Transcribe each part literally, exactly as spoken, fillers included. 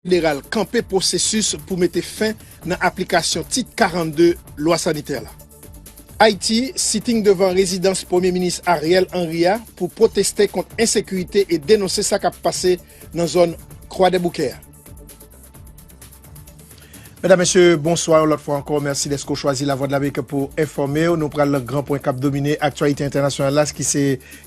federal kanpe pwosesis pou mete fen nan aplikasyon Tit karannde lwa sanitè la. Ayiti, sitting devan rezidans Premye Minis Ariel Henry a pou pwoteste kont ensekirite e denonse sa k ap pase nan zòn Kwadèboukè a. Medam, mesye, bonswa yon lòt fwa ankò. Mèsi dèske w chwazi Lavwadlamerik pou enfòme w. Nou pral nan gran pwen k ap domine aktyalite entènasyonal la, ki se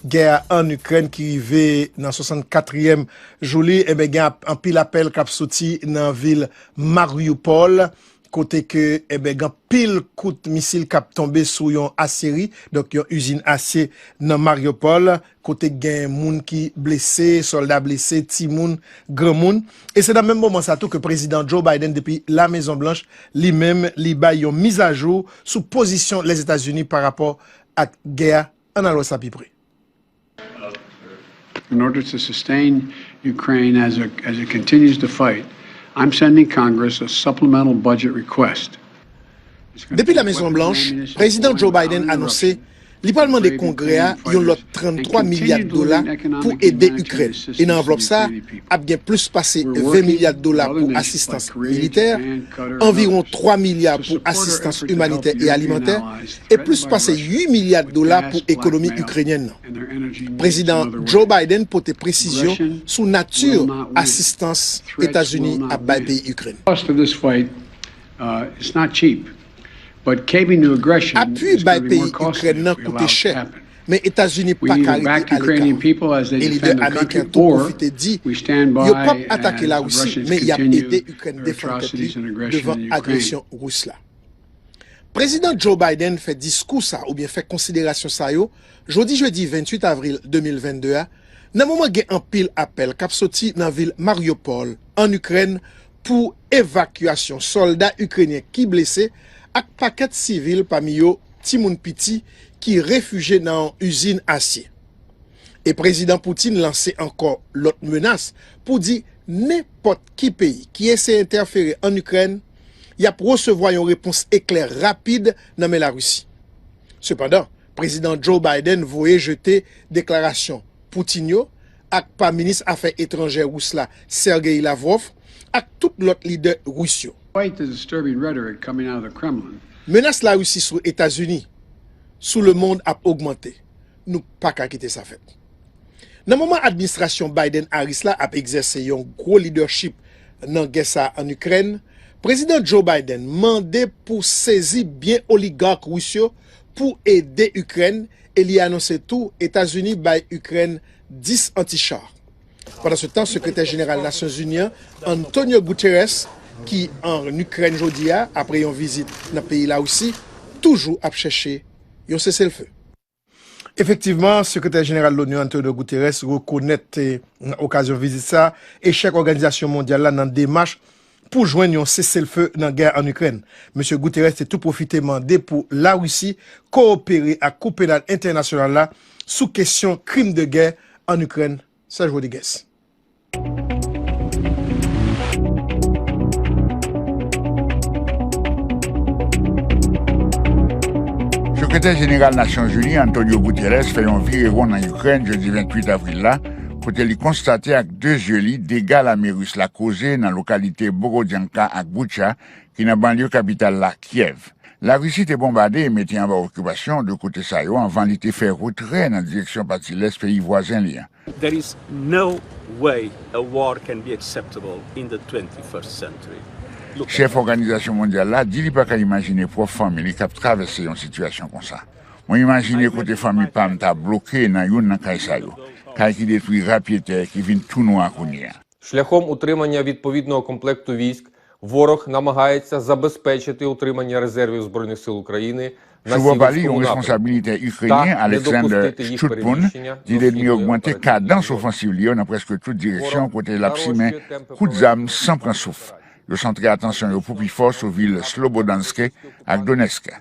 gè a ann Ikrèn ki rive nan swasannkatriyèm jou li. Enben, gen ap- anpil apèl k ap soti nan vil Mariupol, kote ke, enben, gen anpil kout misil k ap tonbe sou yon aseri, donk yon izin asye nan Mariupol, kote gen moun ki blese, sòlda blese, timoun, granmoun. E se nan menm moman sa tou ke prezidan Joe Biden depi La Mezon Blanch, li menm, li bay yon mizajou sou pozisyon Lèzetazini pa rapò ak gè a. Ann al wè sa pi pre. In order to sustain Ukraine as, a, as it continues to fight, I'm sending Congress a supplemental budget request. Depi La Mezon Blanch, prezidan Joe Biden anonse li pral mande Kongrè a yon lòt tranntwa milya dola pou ede Ikrèn. E nan anvlòp sa a, ap gen plis pase ven milya dola pou asistans militè, anviwon twa milya pou asistans imanitè e alimantè, e plis pase uit milya dola pou ekonomi ikrenyèn nan. Prezidan Joe Biden pote presizyon sou nati asistans Etazini ap bay peyi Ikrèn. Uh, it's not cheap. But caving to aggression Apui bay peyi Ikrèn nan koute chè, men Etazini pa ka rete aleka. E lidè ameriken tou pwofite di yo p ap atake Larisi, men y ap ede Ikrèn defann tèt li devan agresyon ris la. Prezidan Joe Biden fè diskou sa oubyen fè konsiderasyon sa yo jodi jedi venntuit avril de mil vennde a, nan moman gen anpil apèl k ap soti nan vil Mariupol, ann Ikrèn, pou evakyasyon sòlda ikrenyen ki blese ak pakèt sivil, pami yo timoun piti, ki refijye nan yon izin asye. E prezidan Putin lanse ankò lòt menas pou di nenpòt ki peyi ki eseye entèfere ann Ikrèn, y ap resevwa yon repons eklè rapid nan men Larisi. Sepandan, prezidan Joe Biden voye jete deklarasyon Putin yo ak pa minis afè etranjè ris la Sergei Lavrov ak tout lòt lidè ris yo. Menas Larisi sou Etazini, sou lemonn ap ogmante. Nou pa ka kite sa fèt. Nan moman administrasyon Biden-Harris la ap egzèse yon gwo lidèchip nan gè sa a ann Ikrèn, prezidan Joe Biden mande pou sezi byen oligak ris yo pou ede Ikrèn, e li anonse tou Etazini bay Ikrèn dis anticha. Pandansetan, sekretè jeneral Nasyonzini an, Antonio Guterres, ki ann Ikrèn jodi a, apre yon vizit nan peyi Larisi, toujou ap chèche yon seselfe. Efektivman, sekretè jeneral l'ONU Antonio Guterres rekonèt, eh, nan okazyon vizit sa a, echèk òganizasyon mondyal la nan demach pou jwenn yon seselfe nan gè ann Ikrèn. Mesye Guterres te tou pwofite mande pou Larisi kowopere ak Kou Penal Entènasyonal la sou kesyon krim de gè ann Ikrèn. Serge Rodriguez. Sekretè jeneral Nasyonzini Antonio Guterres fè yon virewon nan Ikrèn jedi venntuit avril la, kote li konstate ak de zye li dega lame ris la koze nan lokalite Borodyanka ak Bucha, ki nan banlye kapital la, Kyèv. Larisi te bonbade e mete anba okipasyon de kote sa yo anvan li te fè retrè nan direksyon pati lès peyi vwazen li an. There is no way a war can be acceptable in the twenty-first century. Look at Chèf Òganizasyon Mondyal la di li pa ka imajine pwòp fanmi li k ap travèse yon sitiyasyon konsa. Mwen imajine kote fanmi pa m ta bloke nan youn nan kay sa yo, kay ki detwi rapyetè, ki vin tou nwa kounye a. Шляхом утримання відповідного комплекту військ ворог намагається забезпечити утримання резервів Збройних сил України на Sou bò pa сіверському li, yon напрямку responsab militè та ikrenyen, не Alexander допустити їх Stutpun, переміщення di до lènmi східної ogmante операційної kadans лінії ofansiv фронту. li yo nan prèske tout direksyon, Ворог kote l ap simen нарощує темпи kout zam san pran souf. Yo santre atansyon yo pou pi fò sou vil Slobodanske ak Donetsk.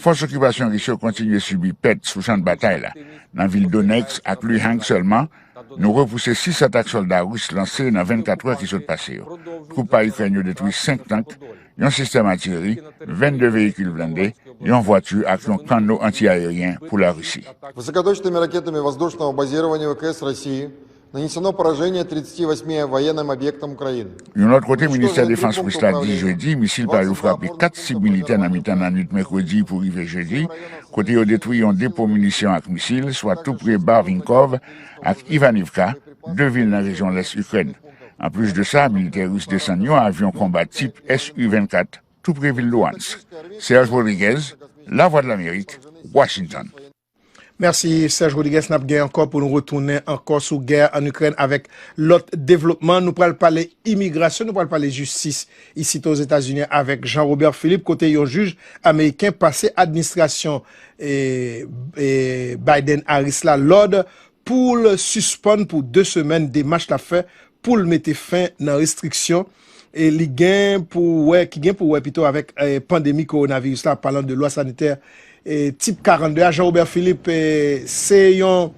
Fòs okipasyon ris yo kontinye sibi pèt sou chan batay la. Nan vil Donetsk ak Luhansk sèlman, nou repouse sis atak sòlda ris lanse nan vennkat è ki sot pase yo. Twoup pa Ikrèn yo detwi senk tank, yon sistèm atileri, vennde veyikil blende, yon vwati ak yon kanno anti-ayeryen pou Larisi. Высокоточными ракетами воздушного базирования ВКС России Нанесено поражение тридцати восьми военным объектам Украины. Yon lòt kote, Ministè Defans ris la di jedi, misil pa yo frape kat sib militè nan mitan lannwit mèkredi pou rive jedi, kote yo detwi yon depo minisyon ak misil, swa tou pre Barvinkov ak Ivanivka, de vil nan rejyon lès Ikrèn. Anplis de sa, militè ris desann yon avyon konba tip S U vennkat, tou pre vil Luhansk. Serge Rodriguez, Lavwadlamerik, Washington. Mèsi, Serge Rodriguez. N ap gen ankò pou nou retounen ankò sou gè ann Ikrèn avèk lòt devlopman. Nou pral pale imigrasyon, nou pral pale jistis isit Ozetazini avèk Jean Robert Philippe, kote yon jij ameriken pase administrasyon e, e Biden-Harris la lòd pou l sispann pou de semèn demach l ap fè pou l mete fen nan restriksyon e li gen pou wè, ki gen pou wè pito avèk e, pandemi kowonaviris la, palan de lwa sanitè e, tip karannde a. Jean Robert Philippe, e, se yon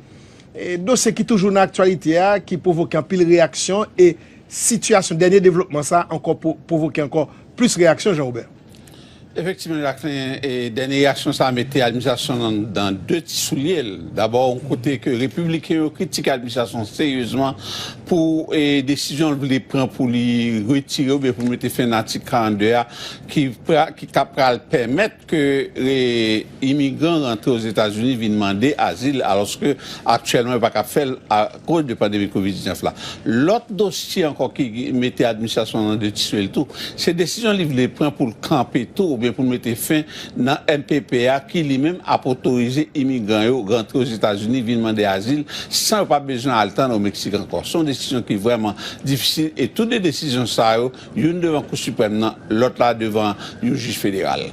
e, dosye ki toujou nan aktyalite a, ki pwovoke anpil reyaksyon e sitiyasyon, dènye devlopman sa ankò pwovoke ankò plis reyaksyon, Jean Robert. Efektivman, Jacquelin, e, dènye reyaksyon sa a mete administrasyon an nan de ti soulye l. Dabò, yon kote ke repibliken yo kritike administrasyon seryezman pou e, desizyon l vle pran pou li retire oubyen pou mete fen nan atik karannde a ki, pra, ki ka pral pèmèt ke e, imigran rantre Ozetazini vin mande azil, alòske aktyèlman yo pa ka fè l akoz de pandemi kovid diznèf la. Lòt dosye ankò ki mete administrasyon an nan de ti soulye l tou, se desizyon li vle pran pou l kanpe tou oubyen pou l mete fen nan M P P a ki li menm ap otorize imigran yo rantre Ozetazini vin mande azil san yo pa bezwen al tann o Meksik ankò. Se yon desizyon ki vrèman difisil e tou de desizyon sa yo, youn devan Kou Siprèm nan, lòt la devan yon jij federal.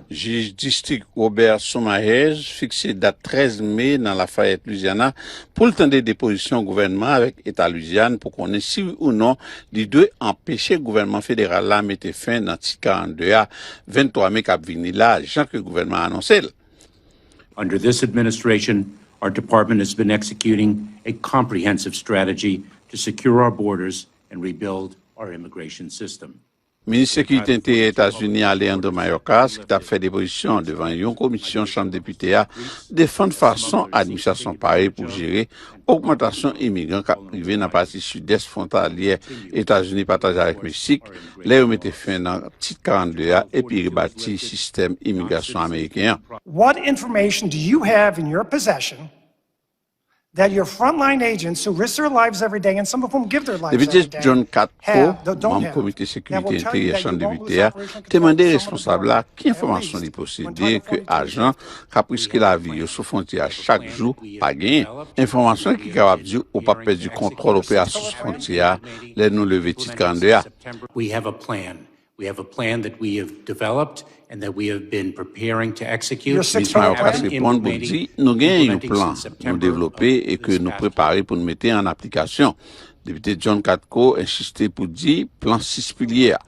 Jij distrik Robert Somahez fikse dat trèz me nan Lafayette, Louisiana, pou l tande depozisyon gouvènman avèk Eta Louisiane pou konnen si wi ou non li dwe anpeche gouvènman federal la mete fen nan tit karannde a venntwa me k ap vini la, jan ke gouvènman an anonse l. Under this administration, our department has been executing a comprehensive strategy to secure our borders and rebuild our immigration system. Minis Sekirite Enteryè Etazini Alejandro Mayorkas, ki t ap fè depozisyon devan yon komisyon Chanm Depite a, defann fason administrasyon pare pou jere ogmantasyon imigran k ap rive nan pati sidès fwontalyè Etazini pataje avèk Meksik, lè yo mete fen nan Tit karannde a epi rebati sistèm imigrasyon ameriken an. What information do you have in your possession that your frontline agents who risk their lives every day, and some of whom give their lives every day, have, don't, don't have, that will tell you that you go outside of your country and you may not be able to get a visa? Depite John Katko, manm Komite Sekirite Enteryè Chanm Depite a, te mande responsab la ki enfòmasyon li posede ke ajan k ap riske lavi yo sou fwontyè a chak jou pa genyen. Enfòmasyon ki kapab di w p ap pèdi kontwòl operasyon sou fwontyè a lè nou leve Tit karannde a. We have a plan. We have a plan that we have developed and that we have been preparing to execute. Minis Mayorkas reponn pou l di, nou genyen yon plan nou devlope e ke nou prepare pou n mete an aplikasyon. Depite John Katko ensiste pou di plan sis pilye a.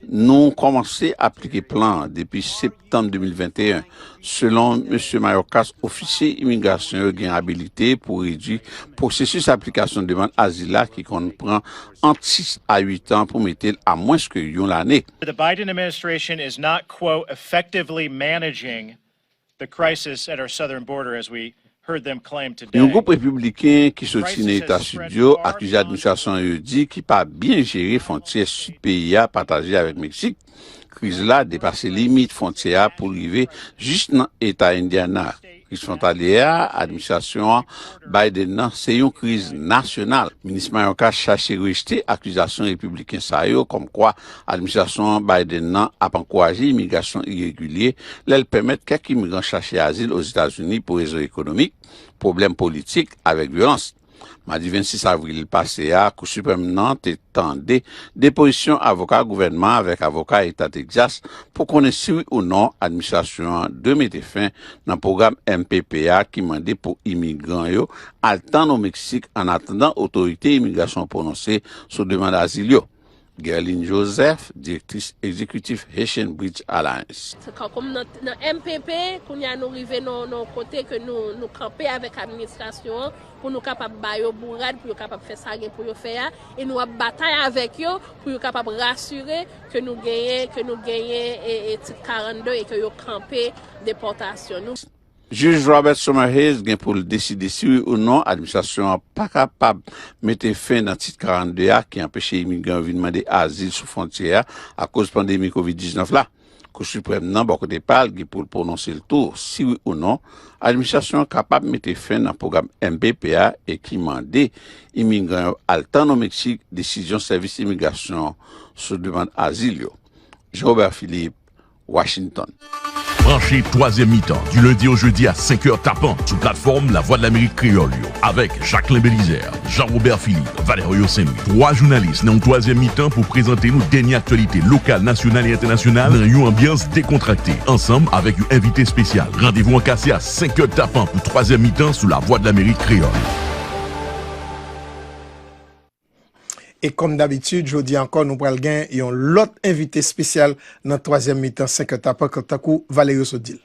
Nou kòmanse aplike plan an depi septanm de mil venteyen. Selon Mesye Mayorkas, ofisye imigrasyon yo gen abilite pou redui pwosesis aplikasyon demann azil la ki konn pran ant sis a uit an pou mete l a mwens ke yon lane. The Biden administration is not, quote, effectively managing the crisis at our southern border, as we heard them claim today. Yon gwoup repibliken ki soti nan eta sid yo akize administrasyon an yo di ki pa byen jere fwontyè sid peyi a pataje avèk Meksik. Kriz la depase limit fwontyè a pou l rive jis nan eta Indiana. Kriz fwontalyè a administrasyon Biden nan se yon kriz nasyonal. Minis Mayorkas chache rejte akizasyon repibliken sa yo kòmkwa administrasyon Biden nan ap ankouraje imigrasyon iregilye lè l pèmèt kèk imigran chache azil Ozetazini pou rezon ekonomik, pwoblèm politik avèk vyolans. Madi vennsis avril pase a, Kou Siprèm nan te tande depozisyon avoka gouvènman avèk avoka eta Texas pou konnen si wi ou non administrasyon an dwe mete fen nan pwogram M P P a ki mande pou imigran yo al tann o Meksik annatandan otorite imigrasyon pwononse sou demann azil yo. Guerline Joseph, direktris egzekitif Haitian Bridge Alliance. Se kòm nan, nan M P P, kounye a nou rive nan, nan yon kote ke nou, nou kanpe avèk administrasyon an pou nou kapab ba yo bourad, pou yo kapab fè sa gen pou yo fè a, e nou ap batay avèk yo pou yo kapab rasire ke nou genyen, ke nou genyen e, e tit karannde e ke yo kanpe depòtasyon nou. Jij Robert Summerhays gen pou l deside si wi ou non administrasyon an pa kapab mete fen nan Tit karannde a ki anpeche imigran yo vin mande azil sou fwontyè a akoz pandemi kovid diznèf la. Kou Siprèm nan, bò kote pa l, gen pou l pwononse l tou si wi ou non administrasyon an kapab mete fen nan pwogram M P P a e ki mande imigran yo al tann o Meksik desizyon sèvis imigrasyon sou demann azil yo. Jean Robert Philippe, Washington. Branche twazyèm mitan, du lundi au jeudi à cinq heures tapan, sou platfòm Lavwadlamerik Kreyòl yo, avèk Jacquelin Belizaire, Jean Robert Philippe, Valerio Saint-Louis. Twa jounalis nan yon twazyèm mitan pou prezante nou dènye aktyalite lokal, nasyonal e entènasyonal nan yon anbyans dekontrakte, ansanm avèk yon envite espesyal. Randevou an kase a senk è tapan pou twazyèm mitan sou Lavwadlamerik Kreyòl. E kòm dabitid, jodi a ankò, nou pral gen yon lòt envite espesyal nan twazyèm mitan senk è tapan, tankou Valerio sot di l.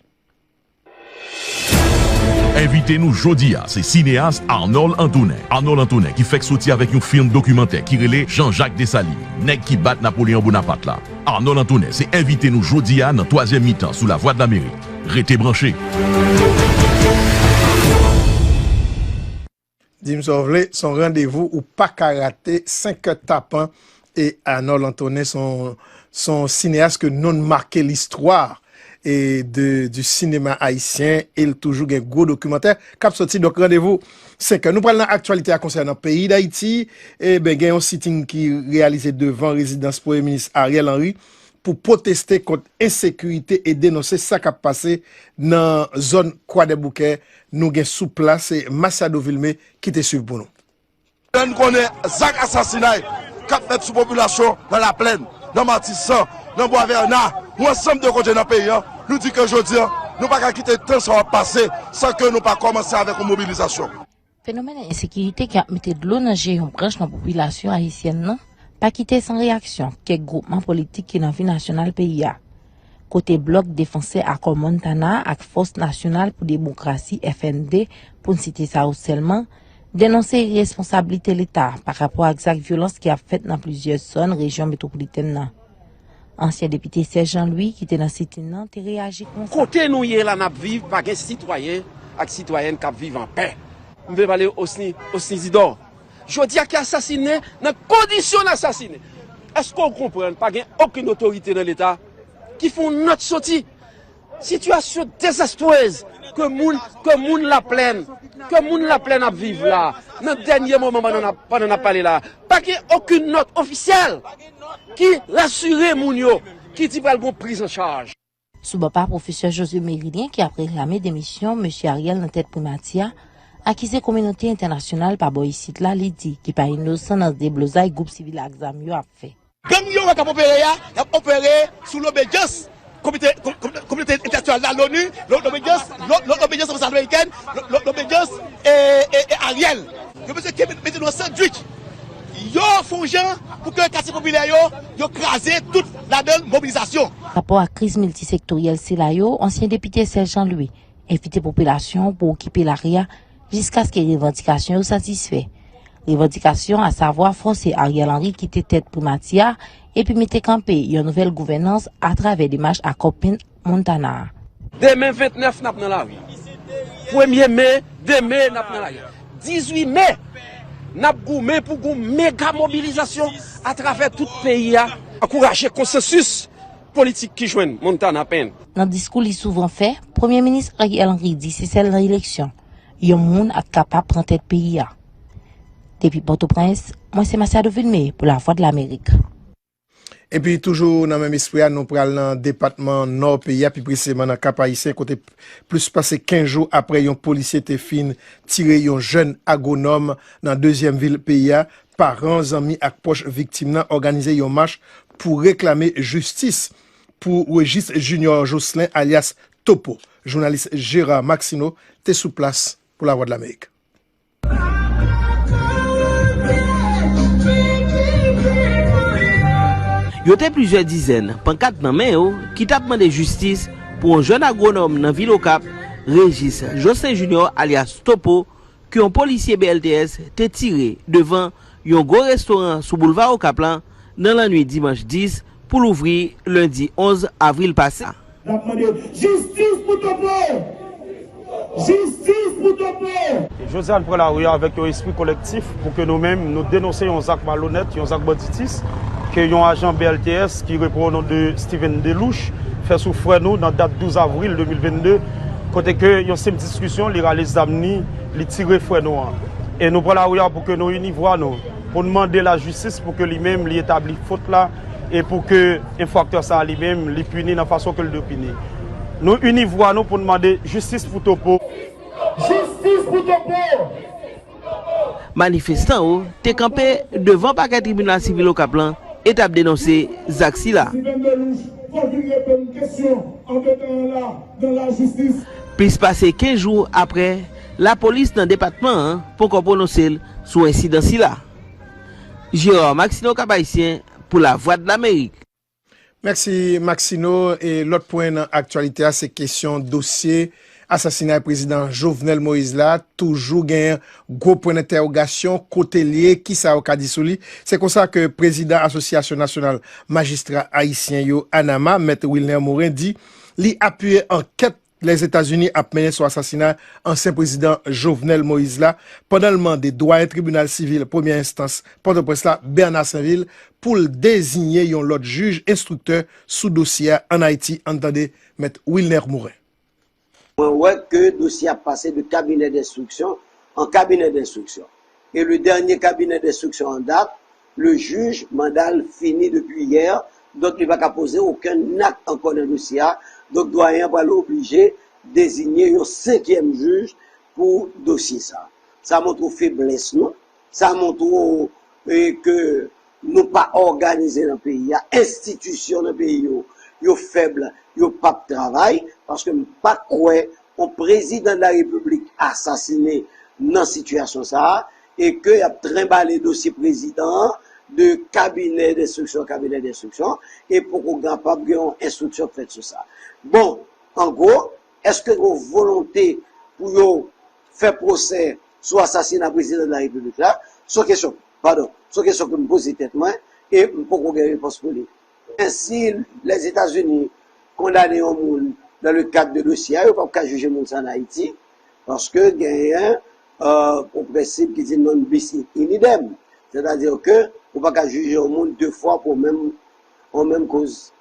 Envite nou jodi a, se sineyas Arnold Antonin. Arnold Antonin ki fèk soti avèk yon fim dokimantè ki rele Jean-Jacques Dessalines, nèg ki bat Napoleon Bonaparte la. Arnold Antonin se envite nou jodi a nan twazyèm mitan sou Lavwadlamerik. Rete branche. Di m sa w vle, se yon randevou ou pa ka rate, senk è tapan, e Arnold Antonin se yon, se yon sineyas ke nou make listwa e de, du cinéma haïtien, e l toujou gen gwo dokimantè k ap soti. Donk, randevou senk è. Nou pral nan aktyalite a konsènan peyi Dayiti. E ben, gen yon sitting ki reyalize devan rezidans Premye Minis Ariel Henry pou pwoteste kont ensekirite e denonse sa k ap pase nan zòn Kwadèboukè. Nou gen sou plas, se Masiado Vilmé ki te swiv pou nou. Lè n konnen zak asasinay k ap fèt sou popilasyon nan Laplèn, nan Matisan, nan Bwa Vèna, yon ansanm de kote nan peyi a, nou di ke jodi a, nou pa ka kite tan sa w ap pase san ke nou pa kòmanse avèk yon mobilizasyon. Fenomèn ensekirite ki ap mete dlo nan je yon branch nan popilasyon ayisyèn nan pa kite san reyaksyon kèk gwoupman politik ki nan vi nasyonal peyi a. Kote Blòk Defansè Akò Montana ak Fòs Nasyonal pou Demokrasi, F N D, pou n site sa yo sèlman, denonse iresponsablite Leta pa rapò ak zak vyolans ki ap fèt nan plizyè zòn rejyon metwopolitèn nan. Ansyen depite Serge Jean Louis, ki te nan sitin nan, te reyaji konsa. Kote nou ye la n ap viv, pa gen sitwayen ak sitwayèn k ap viv anpè. M vle pale Osni, Osni Zidor. Jodi a ki asasinen nan kondisyon l asasinen. Èske w konprann pa gen okenn otorite nan Leta ki fè yon nòt soti? Sitiyasyon dezastrez ke moun, ke moun Laplèn, ke moun Laplèn ap viv la, nan dènye moman pandan n ap, pandan n ap pale la. Pa gen okenn nòt ofisyèl ki rasire moun yo, ki di pral gen yon priz an chaj. Sou bò pa pwofesè Josué Mérilien ki ap reklame demisyon mesye Ariel nan tèt primati a, akize kominote entènasyonal pa bò isit la, li di ki pa inosan nan deblozay gwoup sivil ak zam yo ap fè. Gang yo wè k ap opere a, y ap opere sou lobedyans komite, kom-, kom-, kominote entènasyonal la, loni, lo-, lobedyans, lo-, lo-, lobedyans anbasad amerikèn, lo-, lo-, lobedyans e, e, e Ariel. Yo bezwen ke mete nou an sandwich. Yo fè yon jan pou ke katye popilè yo, yo kraze tout ladan mobilizasyon. Rapò ak kriz miltisektoryèl sila yo, ansyen depite Serge Jean Louis envite popilasyon an pou okipe lari a jiskaske revandikasyon yo satisfè. Revandikasyon, asavwa fòse Ariel Henry kite tèt primati a epi mete kanpe yon nouvèl gouvènans atravè demach akò Pent Montana a. Demen ventnèf n ap nan lari. Premye me, de me n ap nan lari. Dizuit me, n ap goumen pou gon mega mobilizasyon atravè tout peyi a. Ankouraje konsansis politik ki jwenn Montana Pent. Nan diskou li souvan fè, Premye Minis Ariel Henry di se sèl nan eleksyon yon moun ap kapab pran tèt peyi a. Depi Pòtoprens, mwen se Masiado Vilmé pou Lavwadlamerik. Epi toujou nan menm espri a, nou pral nan depatman Nò peyi a, pi presizeman nan Kap Ayisyen, kote plis pase kenz jou apre yon polisye te fin tire yon jèn agwonòm nan dezyèm vil peyi a, paran, zanmi ak pwòch viktim nan òganize yon mach pou reklame jistis pou Régis Junior Jocelyn alyas Topo. Jounalis Gérard Maxineau te sou plas pou Lavwadlamerik. Yo te plizyè dizèn pankat nan men yo ki t ap mande jistis pou yon jèn agwonòm nan vil Okap, Régis Jocelyn Junior alyas Topo, ke yon polisye B L T S te tire devan yon gwo restoran sou boulva Okap la nan lannwit dimanch dis pou louvri lendi onz avril pase a. N ap mande jistis pou Topo! Jistis pou Topo! Jodi a, n pran lari a avèk yon espri kolektif pou ke nou menm, nou denonse yon zak malonèt, yon zak banditis, ke yon ajan B L T S ki reponn o non de Steven Delouche fè sou frè nou nan dat douz avril de mil vennde, kote ke yon senp diskisyon, li rale zam ni, li tire frè nou an. E nou pran lari a pou ke nou ini vwa nou, pou n mande lajistis pou ke li menm, li etabli fot la, e pou ke enfraktè sa a li menm, li pini nan fason ke l dwe pini. Nou ini vwa nou pou n mande jistis pou Topo. Jistis pou Topo! Manifestan yo te kanpe devan pakè tribinal sivil Okap lan e t ap denonse zak sila. Steven Delouche, fò l vin reponn kesyon an detan an la, nan lajistis. Plis pase kenz jou apre, lapolis nan depatman an poko pwononse l sou ensidan sila. Gérard Maxineau, Cap-Haïtien, pou Lavwadlamerik. Mèsi, Maxino. E lòt pwen nan aktyalite a, se kesyon dosye asasinay prezidan Jovenel Moïse la. Toujou gen gwo pwen entèwogasyon, kote l ye, kisa yo ka di sou li. Se konsa ke prezidan Asosyasyon Nasyonal Majistra Ayisyen yo, ANAMA, Mèt Wilner Morin, di li apiye ankèt Lèzetazini ap mennen sou asasina ansyen prezidan Jovenel Moïse la, pandan l mande dwayen tribinal sivil premyè enstans Pòtoprens la, Bernard Sainvil, pou l deziyen yon lòt jij enstriktè sou dosye a ann Ayiti. Ann tande Mèt Wilner Morin. Mwen wè ke dosye a pase de cabinet d'instruction en cabinet d'instruction. E le dènye cabinet d'instruction en date, le jij, manda l fini depi yè, donk li pa ka poze okenn ak ankò nan dosye a. Donk, dwayen an pral oblije deziye yon senkyèm jij pou dosye sa. Sa montre w feblès nou, sa montre w, e, ke nou pa òganize nan peyi a, enstitisyon nan peyi yo, yo fèb, yo p ap travay, paske m pa kwè yon prezidan de la repiblik asasine nan sitiyasyon sa a, e ke y ap trenbale dosye prezidan an de kabinè denstriksyon an kabinè denstriksyon, e poko kapab gen yon enstriksyon k fèt sou sa. Bon, an gwo, èske gen yon volonte pou yo fè pwosè sou asasina prezidan de la repiblik la? Se yon kesyon, padon, se yon kesyon pou m poze tèt mwen, e m poko gen repons pou li. Men si Lèzetazini kondane yon moun dans le cadre de dosye a, yo p ap ka jije moun sa ann Ayiti, paske genyen, euh, yon prensip ki di non bis in idem. Sètadi ke ou pa ka jije yon moun de fwa pou menm, yon menm koz.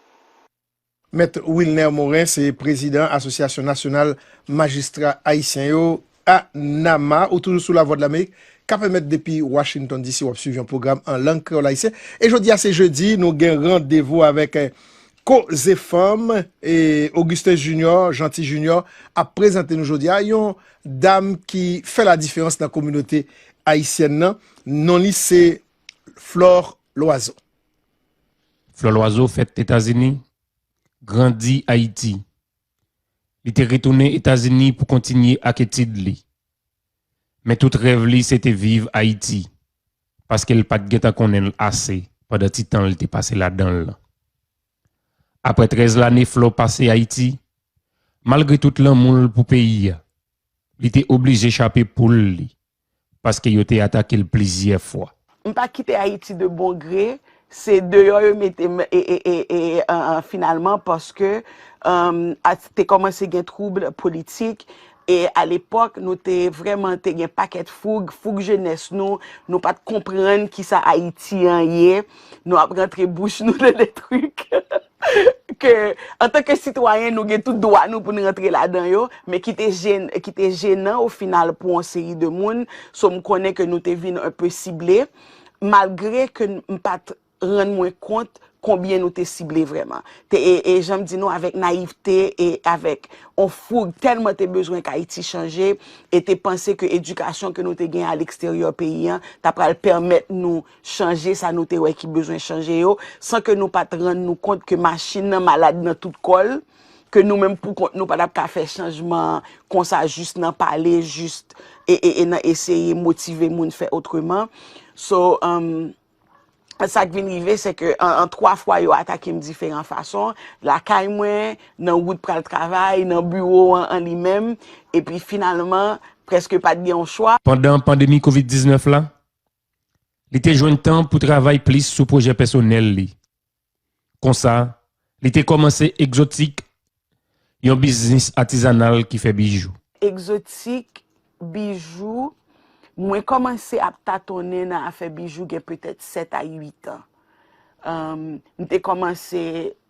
Mèt Wilner Morin se prezidan Asosyasyon Nasyonal Majistra Ayisyen yo, ANAMA, ou toujou sou Lavwadlamerik, k ap emèt depi Washington D C. W ap swiv yon pwogram an lang kreyòl ayisyen. E jodi a, se jedi, nou gen randevou avèk, eh, Koze Fanm, e Augustin Junior, Jeanty Junior, ap prezante nou jodi a yon dam ki fè ladiferans nan kominote ayisyèn nan. Non li se Flore Loiseau. Flore Loiseau fèt Etazini, grandi Ayiti. Li te retounen Etazini pou kontinye ak etid li. Men tout rèv li se te viv Ayiti, paske l pa t gentan konnen l ase pandan ti tan l te pase ladan l lan. Apre trèz lane Flore pase Ayiti, malgre tout lanmou l pou peyi a, li te oblije chape poul li, paske yo te atake l plizyè fwa. M pa kite Ayiti de bon gre, se deyò yo mete m, e, e, e, e, an, an, finalman, paske, an, a, te kòmanse gen twoub politik, e alepòk, nou te vrèman te gen pakèt foug, foug jenès nou, nou pa t konprann kisa Ayiti an ye, nou ap rantre bouch nou nan de trik. Ke, antanke sitwayen, nou gen tout dwa nou pou n rantre ladan yo, men ki te jen-, ki te jenan o final pou yon seri de moun. So, m konnen ke nou te vin un peu sible, malgre ke m pa t rann mwen kont konbyen nou te sible vrèman. Te, e, e jan m di nou, avèk nayivte e avèk yon foug tèlman te bezwen k Ayiti chanje, e te panse ke edikasyon ke nou te gen a leksteryè peyi an ta pral pèmèt nou chanje sa nou te wè ki bezwen chanje yo, san ke nou pa t rann nou kont ke machin nan malad nan tout kò l, ke nou menm pou kont nou pa t ap ka fè chanjman konsa, jis nan pale, jis e, e, e nan eseye motive moun fè otreman. So, um, sa k vin rive, se ke an, an twa fwa yo atake m diferan fason, lakay mwen, nan wout pral travay, nan biwo an, an li menm, epi finalman, prèske pa t gen yon chwa. Pandan pandemi kovid diznèf la, li te jwenn tan pou travay plis sou pwojè pèsonèl li. Konsa, li te kòmanse Egzotik, yon biznis atizanal ki fè bijou. Egzotik, bijou, mwen kòmanse ap tatonnen nan afè bijou gen petèt sèt a uit an. Um, m te kòmanse,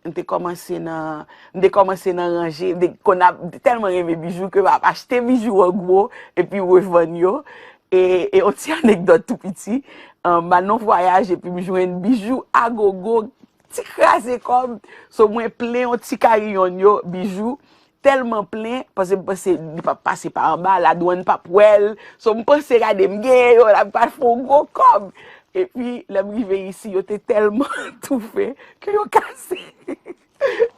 m te kòmanse nan, m te kòmanse nan ranje, m te konn ap, m te tèlman renmen bijou ke m ap achte bijou an gwo epi revann yo. E, e yon ti anekdòt tou piti, um, m al nan vwayaj epi m jwenn bijou a gogo, ti kraze kòb. So mwen plen yon ti kariyon yo, bijou, tèlman plen, paske m panse li p ap pase pa anba, ladwann p ap wè l. So m panse gade m genyen yo, la m pral fè yon gwo kòb. Epi lè m rive isi, yo te tèlman toufe ke yo kase.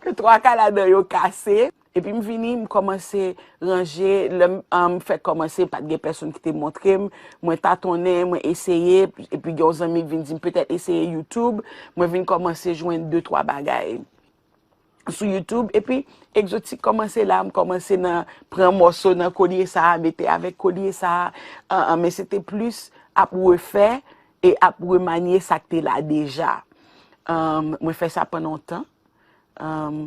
Ke twa ka ladan yo kase. Epi m vini, m kòmanse ranje. Lè m, um, fèk kòmanse, pa t gen pèsonn ki te montre m. Mwen tatonnen, mwen eseye. Epi gen yon zanmi k vin di m petèt eseye YouTube. Mwen vin kòmanse jwenn de twa bagay sou YouTube. Epi Egzotik kòmanse la, m kòmanse nan pran mòso nan kolye sa a, mete avèk kolye sa a. An, an, men se te plis ap refè e ap remanye sa k te la deja. An, mwen fè sa pandan yon tan. An,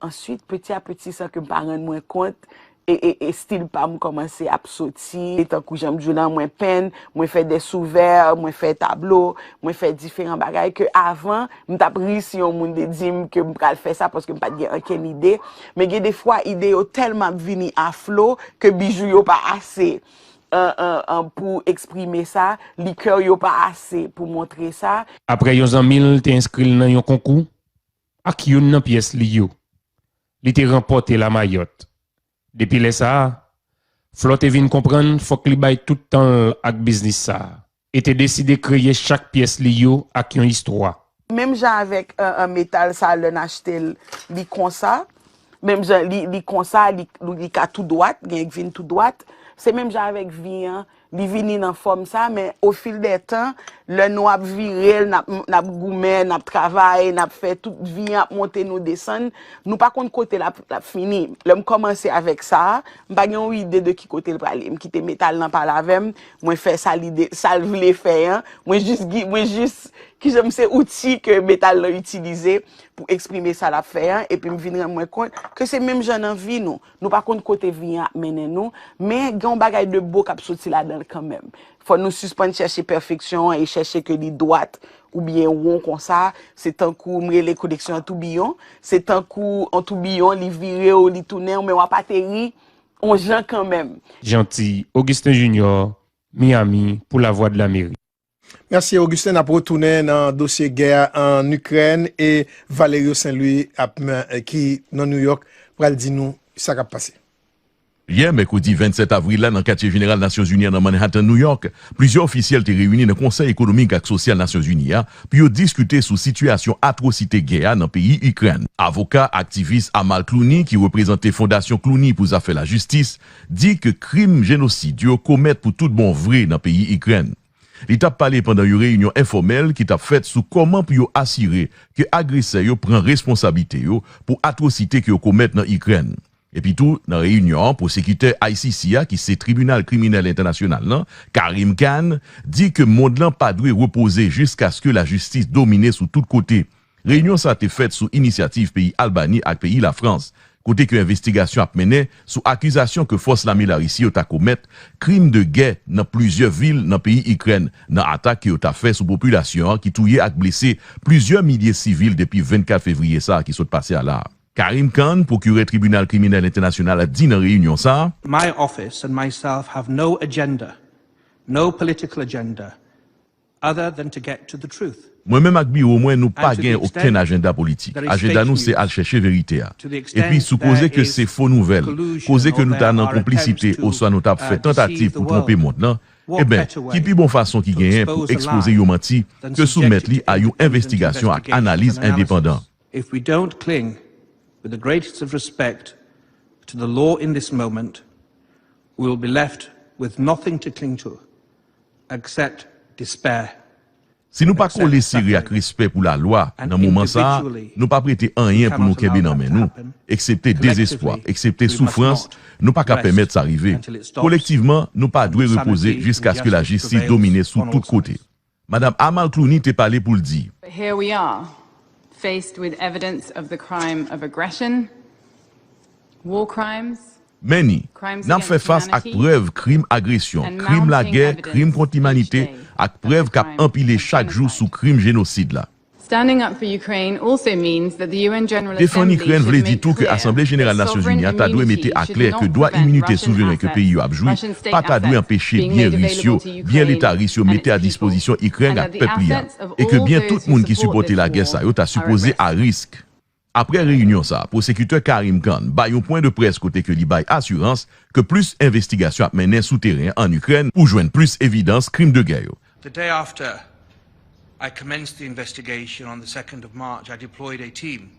answit, peti a peti, san ke m pa rann mwen kont, e, e, e stil pa m kòmanse ap soti. E tankou jan m di w lan, mwen penn, mwen fè de souvè, mwen fè tablo, mwen fè diferan bagay ke avan, m t ap ri si yon moun te di m ke m pral fè sa paske m pa t gen ankenn ide. Men gen defwa, ide yo tèlman ap vini a flo ke bijou yo pa ase, an, an, an, pou eksprime sa, likè yo pa ase pou montre sa. Apre yon zanmi l te enskri l nan yon konkou, ak youn nan pyès li yo. Li te ranpòte lamayòt. Depi lè sa a, Flò te vin konprann fòk li bay tout tan l ak biznis sa a, e te deside kreye chak pyès li yo ak yon istwa. Menm jan avèk, e, e, metal sa, lè n achte l, li konsa. Menm jan li, li konsa, li, li ka tou dwat, gen k vin tou dwat. Se menm jan avèk vi an, li vini nan fòm sa, men ofil dè tan, lè nou ap vire l, n ap, n ap goumen, n ap travay, n ap fè tout vi an ap monte nou desann, nou pa konn kote l ap, l ap fini. Lè m kòmanse avèk sa a, m pa gen yon ide de ki kote l prale. M kite metal lan pale avè m, mwen fè sa li de, sa l vle fè an, mwen jis gi-, mwen jis, kijan m se outi ke metal lan itilize pou eksprime sa l ap fè an, epi m vin rann mwen kont ke se menm jan nan vi nou. Nou pa konn kote vi an ap mennen nou, men gen yon bagay de bo k ap soti ladan l kanmenm. Fò nou sispann chèche pèfeksyon an e chèche ke li dwat oubyen won konsa. Se tankou m rele koleksyon an toubiyon. Se tankou yon toubiyon, li vire w, li tounen w, men w ap ateri yon jan kanmenm. Jeanty Augustin Junior, Miami, pou Lavwadlamerik. Mèsi, Augustin. N ap retounen nan dosye gè a ann Ikrèn e Valerio Saint Louis ap, ki nan New York, pral di nou sa k ap pase. Yè, mèkredi vennsèt avril la, nan katye jeneral Nasyonzini an nan Manhattan, New York, plizyè ofisyèl te reyini nan Konsèy Ekonomik ak Sosyal Nasyonzini a pou yo diskite sou sitiyasyon atwosite gè a nan peyi Ikrèn. Avoka aktivis Amal Clooney, ki reprezante Fondasyon Clooney pou zafè lajistis, di ke krim jenosid yo komèt pou tout bon vre nan peyi Ikrèn. Li t ap pale pandan yon reyinyon enfòmèl ki t ap fèt sou kòman pou yo asire ke agresè yo pran responsablite yo pou atwosite ke yo komèt nan Ikrèn. Epitou, nan reyinyon an, pwosekitè I C C a, ki se Tribinal Kriminèl Entènasyonal lan, Karim Khan, di ke mond lan pa dwe repoze jiskaske lajistis domine sou tout kote. Reyinyon sa a te fèt sou inisyativ peyi Albani ak peyi Lafrans, kote ke envestigasyon ap mennen sou akizasyon ke fòs lame Larisi yo ta komèt krim de gè nan plizyè vil nan peyi Ikrèn, nan atak ke yo ta fè sou popilasyon an ki touye ak blese plizyè milye sivil depi vennkat fevriye sa a ki sot pase a la a. Karim Khan, pwokirè Tribinal Kriminèl Entènasyonal la, di nan reyinyon sa a, My office and myself have no agenda, no political agenda, other than to get to the truth. Mwen menm ak biwo mwen, nou pa gen okenn ajanda politik. Ajanda nou se al chèche verite a. Epi sou koze ke se fo nouvèl, koze ke nou ta nan konplisite oswa nou ta ap fè tantativ pou twonpe mond lan, eben, ki pi bon fason ki genyen pou ekspoze yon manti ke soumèt li a yon envestigasyon ak analiz endepandan? If we don't cling with the greatest of respect to the law in this moment, we will be left with nothing to cling to except despair. Si nou pa kole sere ak respè pou lalwa nan moman sa a, nou p ap rete anyen pou nou kenbe nan men nou, eksepte dezespwa, eksepte soufrans, nou pa ka pèmèt sa rive. Kolektivman, nou pa dwe repoze jiskaske lajistis domine sou tout kote. Madanm Amal Clooney te pale pou l di, Here we are, faced with evidence of the crime of aggression, war crimes, Men ni, n ap fè fas ak prèv krim agresyon, krim lagè, krim kont limanite, ak prèv k ap anpile chak jou sou krim jenosid la. Standing up for Ukraine also means that the U N General Defann Assembly Ikrèn should vle di make tou ke clear Asanble Jeneral that Nasyon sovereign Zini a ta dwe immunity mete a should klè not ke dwa prevent iminite Russian souveren ke assets peyi yo ap from jwi Russian state pa ta dwe assets anpeche being byen Ris available yo, to byen Ukraine Leta Ris yo and mete a its people, dispozisyon Ikrèn and ak that the pèp li a, assets of e ke all byen those tout who moun ki support sipòte this lagè war sa yo ta are at sipoze risk. A risk. Apre reyinyon sa a, pwosekitè Karim Khan bay yon pwen de près kote ke li bay asirans ke plis envestigasyon ap mennen sou teren an Ikrèn pou jwenn plis evidans krim de gè yo. The day after I commenced the investigation on the second of March, I deployed a team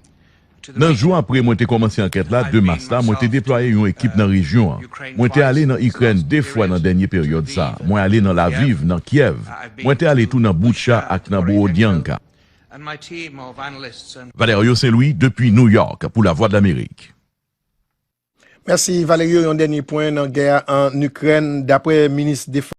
to the Nan region. Jou apre mwen te kòmanse ankèt la, de mas la, mwen te deplwaye yon ekip nan rejyon an. Mwen te ale nan Ikrèn de fwa nan dènye peryòd sa a. Mwen ale nan Laviv, nan Kyèv. Mwen te ale tou nan Bucha ak nan Borodianka. And my team of analysts and Valerio Saint-Louis depi New York pou Lavwadlamerik. Mèsi Valerio. Yon dènye pwen nan gè a an Ikrèn. Daprè minis defans